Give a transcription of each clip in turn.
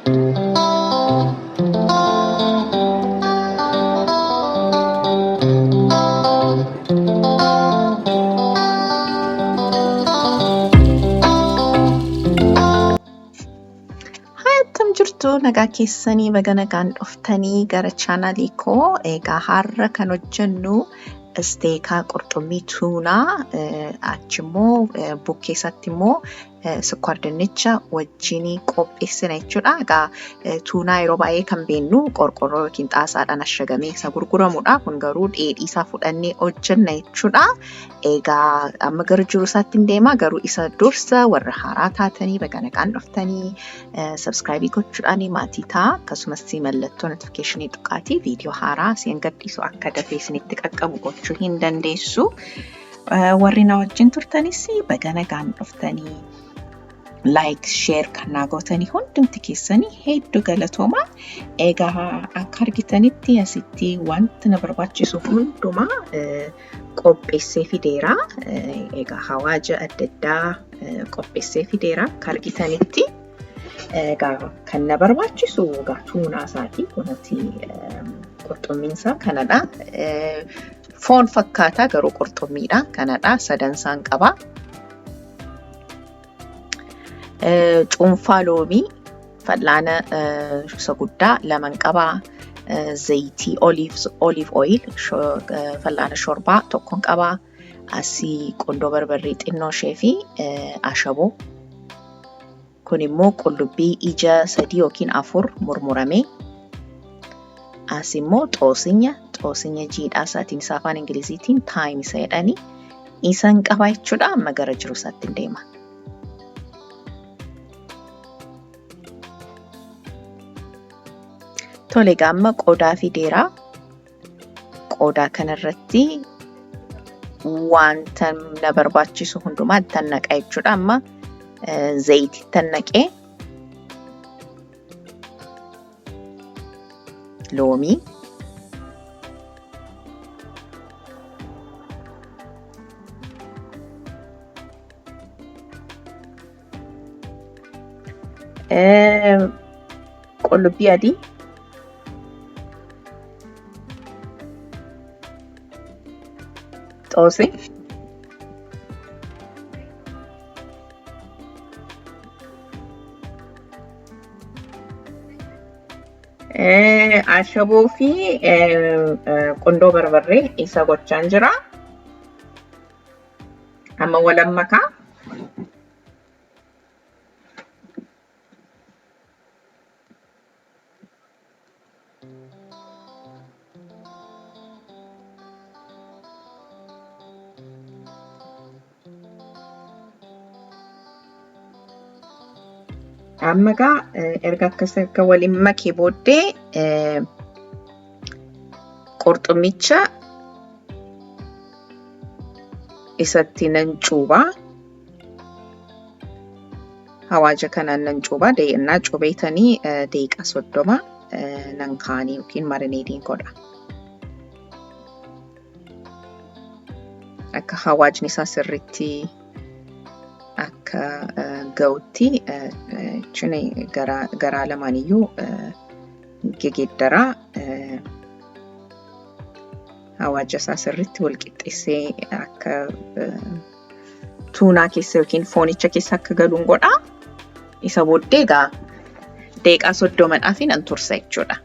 Haa, akkam jirtu? Nagaa keessanii? Baga nagaan dhuftanii gara chaanaalii koo. Egaa har'a kan hojjennu isteekaa qurxummii tuunaa, achi immoo bukkee isaatti immoo sukkaar dinnicha wajjin qopheessina jechuudha. Egaa tuunaa yeroo baay'ee kan beeknu qorqorroo yookiin xaasaadhaan ashagamee isa gurguramudha. Kun garuu dheedhii isaa fudhannee hojjenna jechuudha. Egaa amma gara jiru isaatti hin deema, garuu isa dursa warra haaraa taatanii baga nagaan dhuftanii, sabskraayibii gochuudhaan maatii ta'a, akkasumas mallattoo notifikeeshinii tuqaatii viidiyoo haaraa isin gadhiisu akka dafee isinitti qaqqabu gochuu hin dandeessu. Warri na wajjin turtanis baga nagaan dhuftanii, like, share kan naa gootanii hundumti keessanii hedduu galatooma. Egaa akka argitanitti asitti wanti na barbaachisu hundumaa qopheessee fideera. Egaa hawaaja adda addaa qopheessee fideera akka argitanitti. Egaa kan na barbaachisu egaa tuunaa isaati. Kunuuti qurxummiin isaa kanadha. Foon fakkaata garuu qurxummiidha. Kanadha, sadansaan qaba. Cuunfaa loomii fal'aana isa guddaa laman qaba. Zayitii olive oil fal'aana shorbaa tokkon qaba. Asii qundoo barbarree xinnoo ishee fi ashaboo. Kun immoo qullubbii ija 3 yookiin 4 murmurame. As immoo xoosinya jiidhaa isaatiin isa afaan Ingiliziitiin taayim isa jedhani isan qaba jechuudha. Amma gara jiru isaatti hin deema. Tole, egaa amma qodaa fideera. Qodaa kanarratti wanta na barbaachisu hundumaa ittan naqa jechuudha. Amma zayitii ittan naqee, loomii, qullubbii adii, xoosii, ashaboo fi qundoo barbarree isa gochaan jira. Amma walan makaa. Amma egaa erga akkas akka waliin makee booddee qurxummicha isatti nan cuubaa. Hawaaja kanaan nan cuubaa. Dee'annaa cuubeetanii daqiiqaa 30 nan kaanii yookiin marineediin godha. Akka hawaajni isaa sirriitti akka ga'utti jechuun garaa lamaaniyyuu gegeeddaraa, hawaaja isaa sirriitti wal qixxeessee akka tuunaa keessa yookiin foonicha keessa akka galuun godha. Isa booddee egaa daqiiqaa 30dhaaf nan tursa jechuudha.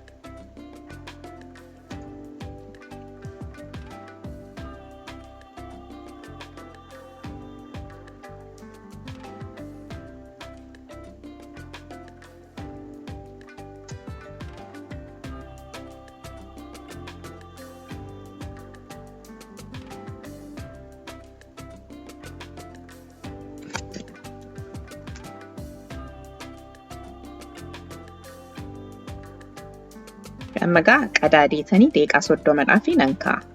Amma egaa qadaadeetanii daqiiqaa 30dhaaf nan kaa'a.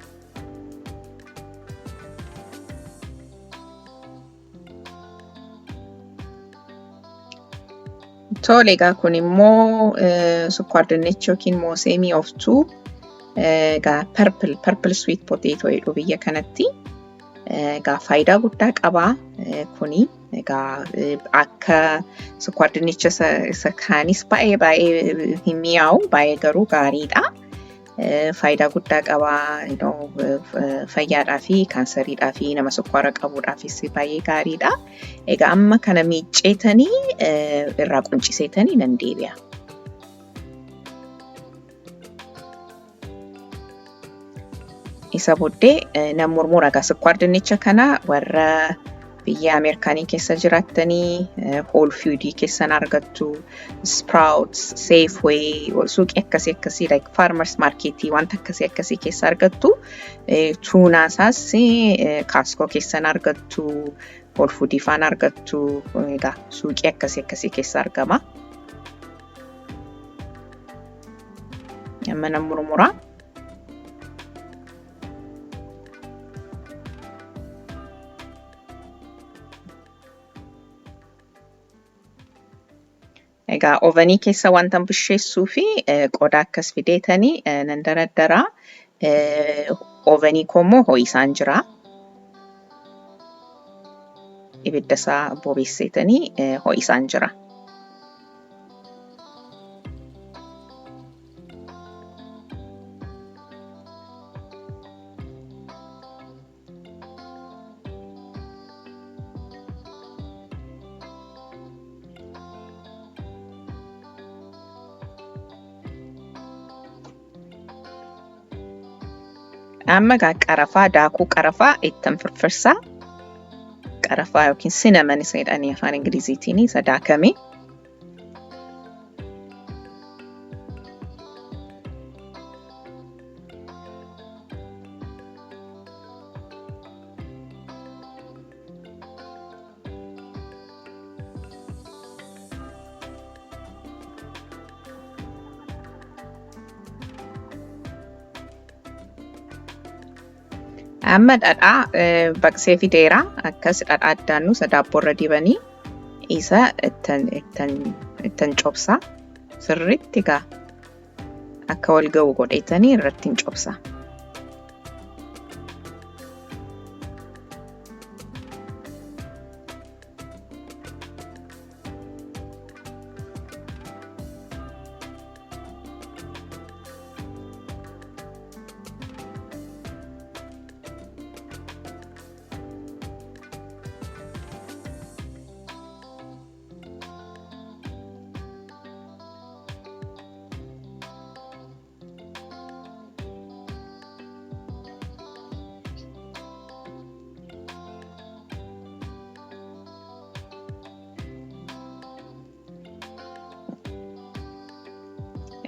Tole, egaa kun immoo sukkaar dinnicha yookiin moosee mi'ooftuu, egaa purple sweet potato jedhu biyya kanatti. Egaa faayidaa guddaa qaba kuni. Egaa akka sukkaar dinnicha isa kaanis baay'ee baay'ee hin mi'aawu, baay'ee garuu gaariidha. Faayidaa guddaa qaba. Fayyaadhaa fi kaansariidhaa fi nama sukkaara qabuudhaafis baay'ee gaariidha. Egaa amma kana miicceetanii irraa qunciseetanii nan deebi'a. Isa booddee nan murmura egaa sukkaar dinnicha kana warra biyya Ameerikaanii keessa jiraattanii Whole Food keessan argattu, Sprouts, Safeway, suuqii akkasii akkasii like farmers market wanta akkasii akkasii keessa argattu. Tuunaa isaas Costco keessan argattu, Whole Food faan argattu, egaa suuqii akkasii akkasii keessa argama. Amma nan murmura. Egaa ovenii keessa wanta bisheessuu fi qodaa akkas fideetanii nan daraddaraa. Ovenii koo immoo ho'isaan jira. Ibidda isaa bobeesseetanii ho'isaan jira. Amma egaa qarafaa, daakuu qarafaa ittan firfirsaa. Qarafaa yookiin cinnamon isa jedhanii afaan Ingiliziitiin isa daakame. Amma dhadhaa baqsee fideera. Akkas dhadhaa addaannu isa daabboorra dibanii isa ittan cobsa. Sirriitti egaa akka wal ga'u godheetanii irratti hin cobsa.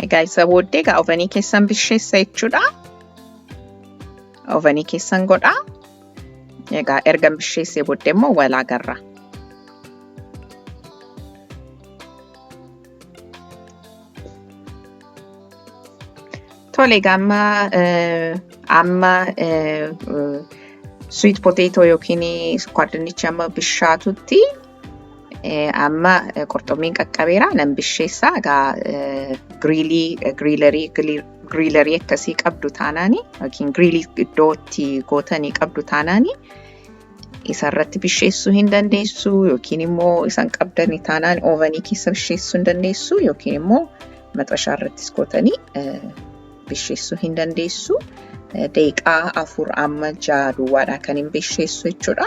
Egaa isa booddee egaa ovanii keessan bisheessa jechuudha. Ovanii keessan godhaa. Egaa erga bisheessee booddee immoo wal agarra. Tole egaa amma sweet potato yookiin sukkaar dinnichi amma bishaatutti amma qurxummiin qaqqabeera nan bisheessa. Egaa giriilii giriilarii giriilarii akkasii qabdu taanaani yookiin giriilii iddoo itti gootanii qabdu taanaani isarratti bisheessuu hin dandeessu yookiin immoo isan qabdani taanaan oovanii keessa bisheessuu hin dandeessu yookiin immoo maxashaa irrattis gootanii bisheessuu hin dandeessu. Daqiiqaa 4 amma 6 duwwaadhaa kan hin bisheessu jechuudha.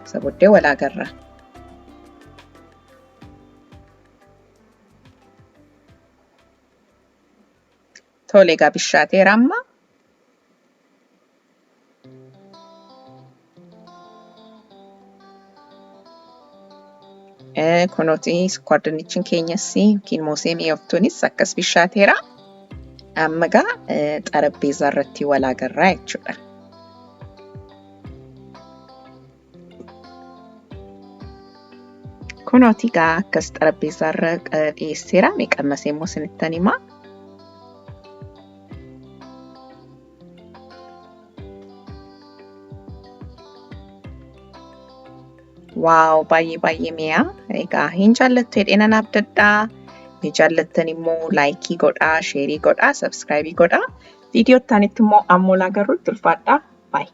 Isa booddee wal agarra. Tole egaa bishaateera amma. Kunooti sukkaar dinnichiin keenyas yookiin moosee mi'ooftuunis akkas bishaateera. Amma egaa xarapheezaa irratti wal agarraa jechuudha. Kunooti egaa akkas xarapheezaa irra dhiyeesseera. Mee qammasee immoo isinittan himaa. Wow, baay'ee baay'ee mi'aa. Egaa hin jaallattu jedhee nan abdadhaa. Ni jaallattan immoo like godhaa, share godhaa, subscribe godhaa. Viidiyoo itti aanitti immoo ammoo agarrutti ulfaadhaa. Bye.